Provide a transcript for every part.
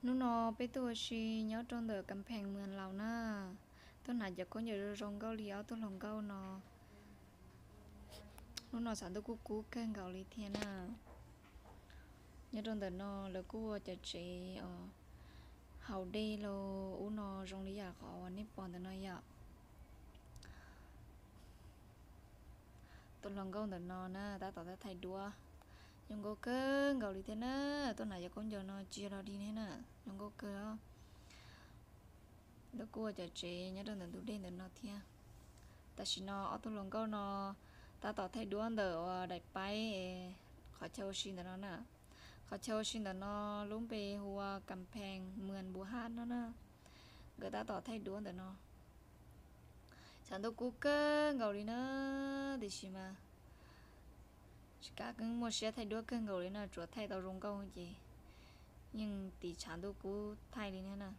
Hnub no peb tuaj ua si nyob rau ntawm Kam Pheej Mws Laus na. Tuaj hnav cov khaub ncaws zoo zoo nkauj li ob tug hluas nkauj no. Hnub no tshav ntuj kub kub kawg nkaus li thiab na. Nyob rau ntawm no lawv kuj ua cov tsev haus dej los ub no zoo li yam qhov uas nej pom ntawm no yom. Tus hluas nkauj ntawm no na tab tom thaij duab, zoo nkauj kawg nkaus li thiab na. Tuaj hnav cov khaub ncaws no tsis yog dog dig thiab na, zoo nkauj kawg os. Lawv kuj ua cov tsev nyob rau ntawm ntug dej ntawm no thiab. Tam sim no ob tug hluas nkauj no tab tom thaij duab ntawm uas daim paib qhov chaw ua si ntawm no na. Qhov chaw ua si ntawm no lub npe hu ua Kam Pheej Mws Npus Haj no na. Nkawd tab tom thaij duab ntawm no. Tshav ntuj kub kawg nkaus li na, tiam sis mas tsis kav muaj siab thaij duab kawg nkaus li na, tsuas thaij tau zoo nkauj ces yeej tiv tshav ntuj kub thaij li na.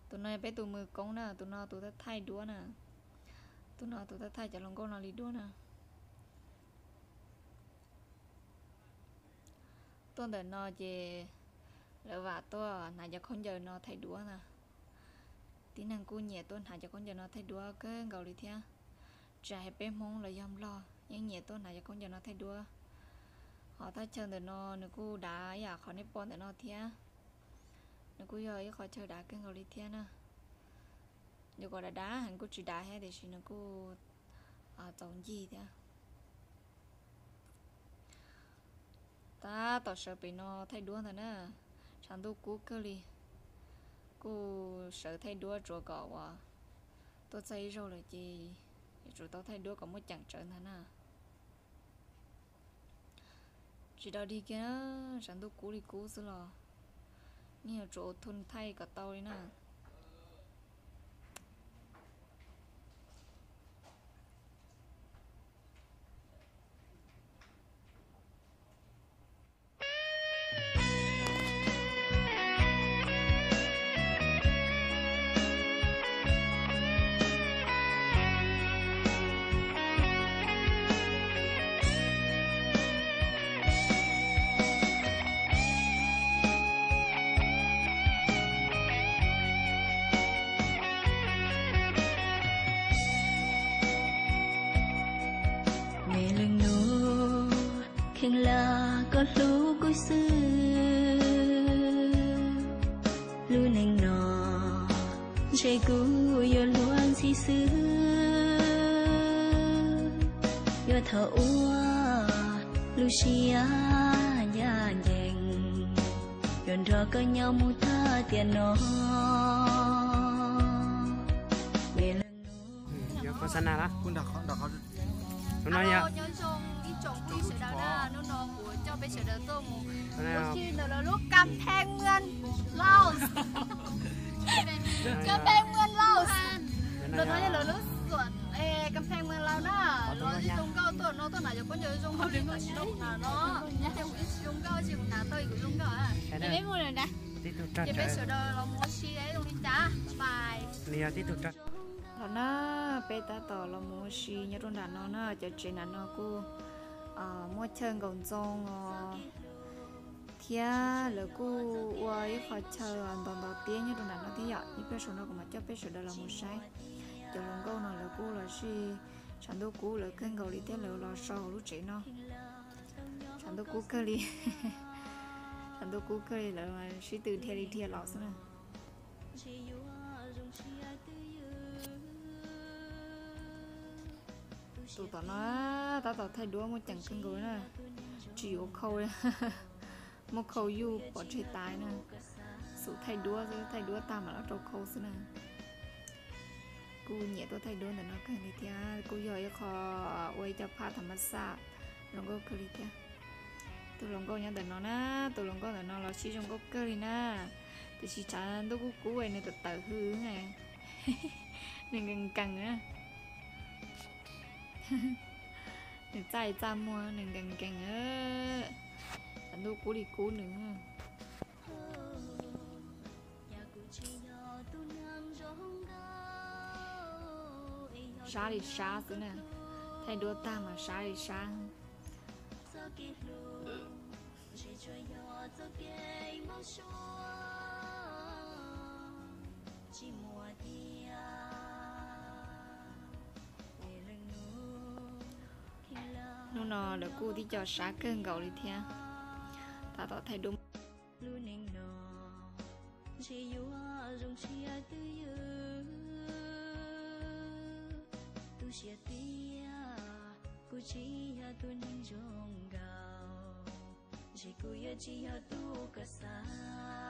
Tus no yog peb tus mws koob na, tus no tus thaij duab na. Tus no tus thaij cov hluas nkauj no li duab na. Tuaj ntawm no ces lawv vam tuaj hnav cov khaub ncaws no thaij duab na. Tib neeg kuj nyiam tuaj hnav cov khaub ncaws no thaij duab kawg nkaus li thiab. Tsis hais peb Hmoob los yog Nplog yeej nyiam tuaj hnav cov khaub ncaws no thaij duab. Ho thaj chaw ntawm no nws kuj dav yam qhov nej pom ntawm no thiab. Nws kuj yog ib qhov chaw dav kawg nkaus li thiab na. Yuav kom dav dav heev kuj tsis dav thiab tiam sis nws kuj txaus ncig thiab. Tab tom sawv pem no thaij duab ntawd na, tshav ntuj kub kawg li. Kuj sawv thaij duab tsuav kom uas tuaj txog ib zaug lawm ces yuav tsum tau thaij duab kom muaj ceem tsawv ntag na. Tsis dog dig kiag, tshav ntuj kub li kub xwb los yeej yuav tsum ua thun thaij kom tau li na. Me leej nus, kheev lam koj hlub kuv xwb. Lub neej no ntshe kuv yuav luag ntxhi xwb. Yuav thaum ua lub siab ncaj ncees, yuav nrog koj nyob mus tag tiam no. Me leej nus. Hnub no yog ib tsoom phooj ywg sawv daws na, hnub no kuv coj peb sawv daws tuaj mus ua si ntawm lawv lub Kam Pheej Mws Laus. Kam Pheej Mws Laus, los no yog lawv lub xuam Kam Pheej Mws Laus na. Los zoo nkauj tuaj no, tuaj hnav cov khaub ncaws zoo nkauj li no, no ces kuv yeej tsis zoo nkauj, tsis kuv hnav tau kuv zoo nkauj. Ces peb sawv daws los mus ua si zoo li cas, bye. Los na, peb tab tom los mus ua si nyob rau nram no na, cov tsev nram no kuj muaj chaw nkaum ntxoo os, thiab lawv kuj ua ib qho chaw ntov ntov tiab nyob rau nram no thiab yom. Ib pliag saum no kuv mam coj peb sawv daws los mus saib. Cov hluas nkauj no lawv kuj los sij, tshav ntuj kub lawv kawg nkaus li thiab lawv los so hauv lub tsev no. Tshav ntuj kub kawg li, tshav ntuj kub kawg li lawv sib tw dhia li dhia los xwb na. Tus tom no tab tom thaij duab muaj ceem kawg nkaus na, tsis yuav khau li. Muaj khau yuj pov tseg tas na, xub thaij duab xwb, thaij duab tag mam los rau khau xwb na. Kuj nyiam tuaj thaij duab ntawm no kawg li thiab, kuj yog ib qho ua ib co phaj tham ma xaj zoo nkauj kawg li thiab. Tus hluas nkauj nyob ntawm no na, tus hluas nkauj ntawm no los sib zoo nkauj kawg li na, tiam sis tshav ntuj kub kub nws tawm tawm hws, nws nkees nkees na. Nws txaj txaj muag, nws nkees nkees, tshav ntuj kub li kub nws. Sab li sab xwb na, thaij duab tag mas sab li sab. Tsis muaj tiag. Hnub no lawv kuj tib co sab kawg nkaus li thiab, tab tom thaij duab. Lub neej no ntshe yuav zoo siab twj ywm, tu siab tiag, kuv tsis yog tus neeg zoo nkaus, ntshe kuv yuav tsis yog tus koj xav.